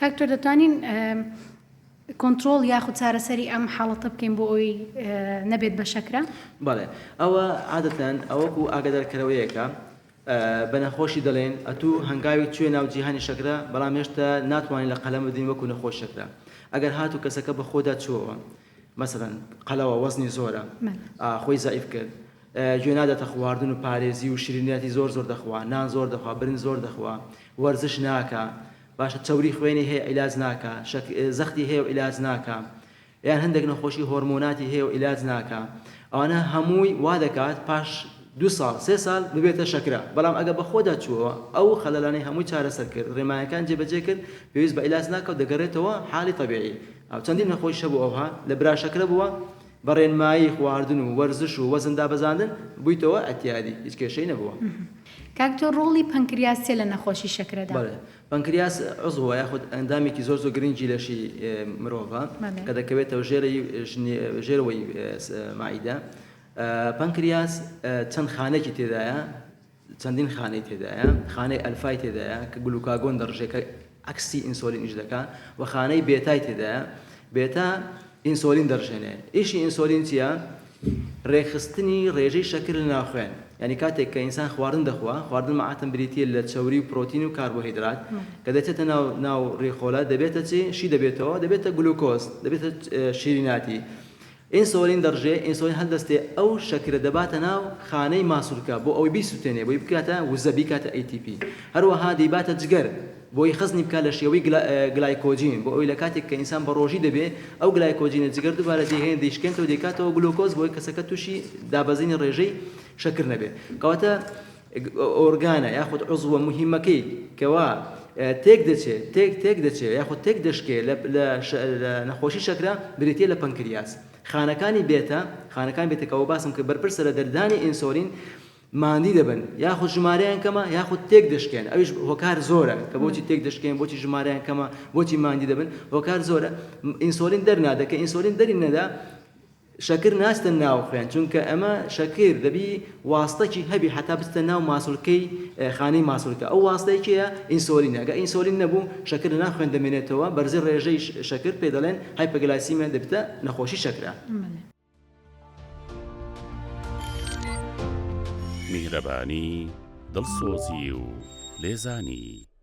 کاک دکتۆر دەتوانین کۆنترۆڵ یاخود چارەسەری ئەم حاڵەتە بکەین بۆ ئەوەی نەبێت بە شەکرە؟ بەڵێ ئەوە عادەتەن ئەوەکو ئاگادارکەرەوەیەکە بە نەخۆشی دەڵێن ئەتوو هەنگاوێک چویە ناو جیهانی شەکرە بەڵام هێشتا ناتوانین لە قەلەم بدرین وەکو نەخۆش شەکرە ئەگەر هاتوو کەسەکە بە خۆدا چووەوە مەسەلەن قەلەوە وەزنی زۆرە خۆی زەعیف کرد گوێ ناداتە خواردن و پارێزی و شیرینیاتی زۆر زۆر دەخوا نان زۆر دەخوا برنج زۆر دەخوا وەرزش ناکا باشە چەوری خوێنی هەیە عیلاج ناکا شەک زەختی هەیە و عیلاج ناکا یان هەندێک نەخۆشی هۆرمۆناتی هەیە و عیلاج ناکا ئەوانە هەمووی وا دەکات پاش دوو ساڵ سێ ساڵ ببێتە شەکرە بەڵام ئەگە بەخۆدا چووەوە ئەو خەلەلانەی هەمووی چارەسەر کرد ڕێمایەکان جێبەجێ کرد پێویست بە عیلاج ناکا و دەگەڕێتەوە حاڵی تەبیعی ئەو چەندین نەخۆشیش هەبوو ئەوها لە برا شەکرە بووە بە ڕێنمایی خواردن و وەرزش و وەزن دابەزاندن بوویتەوە ئەتیادی هیچ کێشەی نەبووە. کاک دکتۆر ڕۆڵی پەنکریاس چیە لە نەخۆشی شەکرەدا؟ بەڵێ پەنکریاس عوزوە یاخود ئەندامێکی زۆر زۆر گرنگی لەشی مرۆڤە کە دەکەوێتەوە ژێرەوەی مەعیدە پەنکریاس چەند خانێکی تێدایە چەندین خانەی تێدایە، خانەی ئەلفای تێدایە کە گلوکاگۆن دەڕژێ کە عەکسی ئینسۆلین ئیش دەکا و خانەی بێتای تێدایە، بێتا ئینسۆلین دەڕژێنێ. ئیشی ئینسۆلین چییە؟ ڕێکخستنی ڕێژەی شەکر لە ناو خوێن. یانی کاتێک کە ئینسان خواردن دەخوا، خواردن عادەتەن بریتییە لە چەوری و پرۆتین و کاربۆهیدرات کە دەچێتە ناو ناو ڕیخۆلە دەبێتە چی؟ شی دەبێتەوە، دەبێتە گلوکۆز، دەبێتە شیریناتی. ئینسۆلین دەڕژێ، ئینسۆلین هەڵدەستێ ئەو شەکرە دەباتە ناو خانەی ماسولکە بۆ ئەوەی بیسوتێنێ بۆی بکاتە وزە بیکاتە ATP هەروەها دەیباتە جگەر بۆی خەزنی بکات لە شێوەی گلایکۆجین بۆ ئەوەی لە کاتێک کە ئینسان بە ڕۆژی دەبێ ئەو گلایکۆجینە جگەر دووبارە دەیهێنێ دەیشکێنتەوە دەیکاتەوە گلوکۆز بۆی کەسەکە تووشی دابەزینی ڕێژەی شەکر نەبێ کەواتە ئۆرگانە یاخود عوزوە موهیمەکەی کەوا تێک دەچێ تێک تێک دەچێ یاخود تێک دەشکێ لە لە نەخۆشی شەکرە بریتیە لە پەنکریاس خانەکانی بێتە خانەکان بێتە کەەوە باسم کرد بەرپرسە لە دەردانی ئینسۆلین ماندی دەبن یاخود ژمارەیان کەمە یاخود تێک دەشکێن ئەویش هۆکار زۆرە کە بۆچی تێک دەشکێن بۆچی ژمارەیان کەمە بۆچی ماندی دەبن هۆکار زۆرە ئینسۆلین دەرنادە کە ئینسۆلین دەری نەدا شەکر ناچتە ناو خوێن چونکە ئەمە شەکر دەبی واستەکی هەبی حەتا بچتە ناو ماسولکەی خانەی ماسولکە ئەو واستەیە کێیە ئینسۆلینە گەر ئینسۆلین نەبوو شەکر لەناو خوێن دەمێنێتەوە بەرزی ڕێژەی شەکر پێ دەڵێن hyperglycemia دەبتە نەخۆشی شەکرە. میهرەبانی، دڵسۆزی و لێزانی.